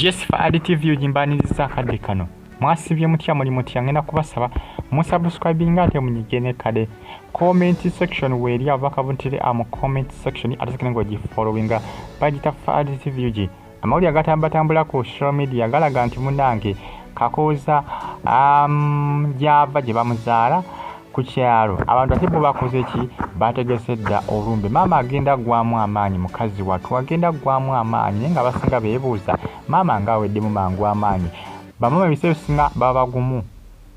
Yes, Fahad TV gimbaniriza akadde kano. Mwasibye mutya, muli mutya? Ngenda kubasaba musubscribinga ate munyige ne kade comment section weeri abubaka buntire mu comment section, ate sekene ng'ogifollowinga bagita Fahad TV UG. Amawulire agatambatambula ku social media galaga nti munnange Kakooza gy'ava gye bamuzaala ku kyalo, abantu ate bo bakoze ki? Bategese dda olumbe. Maama agenda ggwamu amaanyi, mukazi wattu agenda ggwamu amaanyi, naye nga abasinga beebuuza maama ng'aweddemu mangu amaanyi. Bamaama ebiseera ebisinga baba bagumu,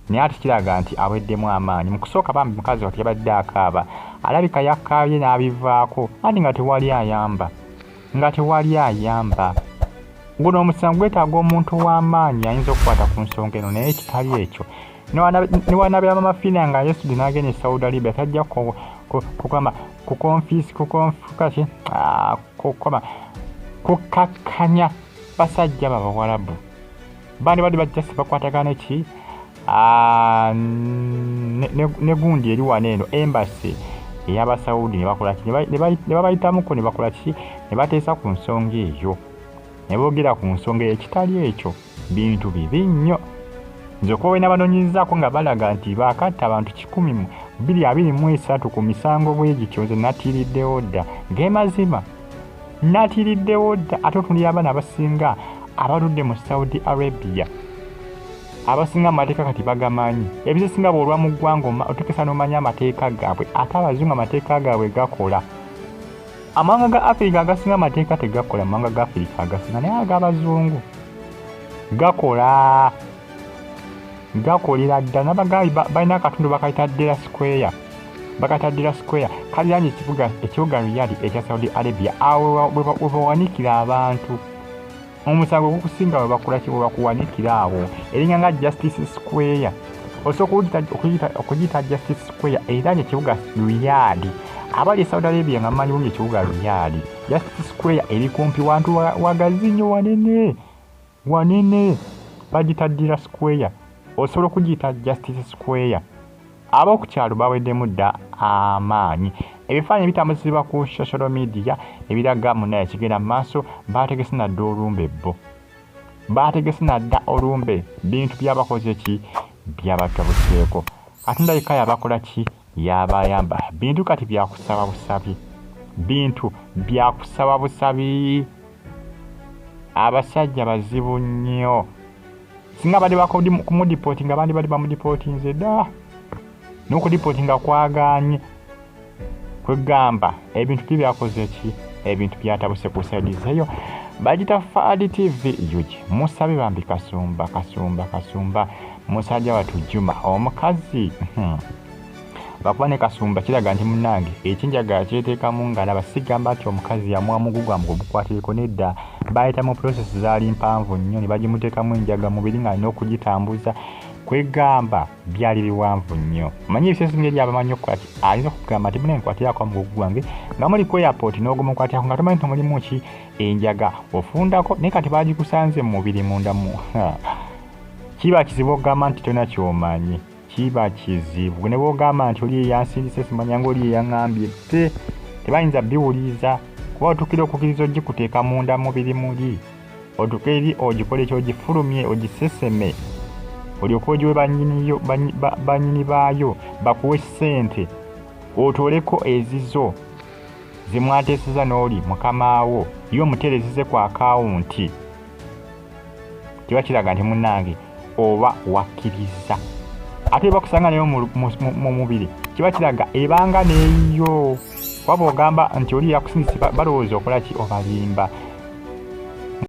naye ate kiraga nti aweddemu amaanyi. Mu kusooka bambi mukazi wattu yabadde akaaba, alabika yakaabye n'abivaako, anti nga tewali ayamba, nga tewali ayamba. Guno omusango gwetaaga omuntu ow'amaanyi ayinza okukwata ku nsonga eno, naye ekitali ekyo ne wanabeera Mama Fiina nga yeesudde n'agenda e Saudi Arabia, tajja kukama kukonfisi kukonfukaki kukoma kukakkanya basajja babawalabu. Bandi bajja si bakwatagana ki ne gundi eri wano eno embassy ey'Abasaudi, ne bakola ki? Ne babayitamuko, ne bakola ki? Ne bateesa ku nsonga eyo, ne boogera ku nsonga eyo. Ekitali ekyo bintu bibi nnyo. Nze okuba wena banoonyerezaako nga balaga nti baakatta abantu 223 ku misango bwe gityo, nze natiiriddewo dda. Ge mazima, natiiriddewo dda. Ate otunulira abaana abasinga abaludde mu Saudi Arabia, abasinga amateeka kati bagamanyi. Ebisinga bw'olwa mu ggwanga otukesa n'omanya amateeka gaabwe, ate abazungu amateeka gaabwe gakola. Amawanga ga Afirika agasinga amateeka tegakola, amawanga ga Afirika agasinga, naye ag'abazungu gakola, gakolera ddala. Nabagabi balina akatundu bakayita Deira Square, bakayita Deira Square, kaliraanye ekibuga Riyadh ekya Saudi Arabia. Awo we bawanikira abantu omusango gukusinga, we bakola ki? We bakuwanikira awo, eringa nga Justice Square. Osobola okugiyita Justice Square, eriraanye ekibuga Riyadh. Abali e Saudi Arabia nga mumanyi bulungi ekibuga Riyadh, Justice Square eri kumpi, wantu wagazi nnyo, wanene wanene, bagita Deira Square, osobola okugiyita Justice Square. Ab'oku kyalo baweddemu dda amaanyi. Ebifaananyi bitambuzibwa ku social media ebiraga munnaye ekigenda mu maaso. Baategese nadda olumbe, bo baategese nadda olumbe. Bintu byabakoze ki? Byabatabuseeko. Ate ndabika yabakola ki? Yabayamba. Bintu kati byakusaba busabi, bintu byakusaba busabi. Abasajja bazibu nnyo. Singa badde kumudipootinga, bandi badde bamudipootinze dda, n'okudipootinga kwagaanye. Kwegamba ebintu bye byakoze ki? Ebintu byatabuse ku side zeyo. Bagita Fahad TV UG. Musabe bambi Kasumba, Kasumba, Kasumba musajja wattu Juma omukazi. Bakuba ne Kasumba kiraga nti munnange ekinjaga kyeteekamu ng'alaba. Sigamba nti omukazi yamuwa mugugu amugukwatireko, nedda. Bayita mu process zaali mpanvu nnyo ne bagimuteekamu enjaga mubiri ng'alina okugitambuza. Kwegamba byali biwanvu nnyo. Omanyi ebiseera eri abamanyi okukola ki, ayinza okugamba nti munange nkwatirako omugugu gwange nga muli ku airport, n'ogumukwatiraku nga tomanyi nti mulimu ki, enjaga ofundako, naye kati bagikusanze mu mubiri munda mu. Kiba kizibu okugamba nti tolina ky'omanyi, kiba kizibu. Ne bw'ogamba nti oli eyansindise, simanya nga oli eyaŋŋambye te, tebayinza biwuliriza, kuba otuukira okukkiriza ogikuteeka munda mubiri muli, otuuke eri ogikole ki? Ogifulumye, ogiseseme, olyoke ogiwe bannyini baayo bakuwe ssente otooleko ezizo zemwateeseza n'oli mukamaawo, ye omuteerezize ku akawunti. Kiba kiraga nti munnange oba wakkiriza. Ate bakusanga nayo mu mubiri, kiba kiraga ebanga neeyiyo, kuba bw'ogamba nti oli yakusindise, balowooza okola ki? Obalimba.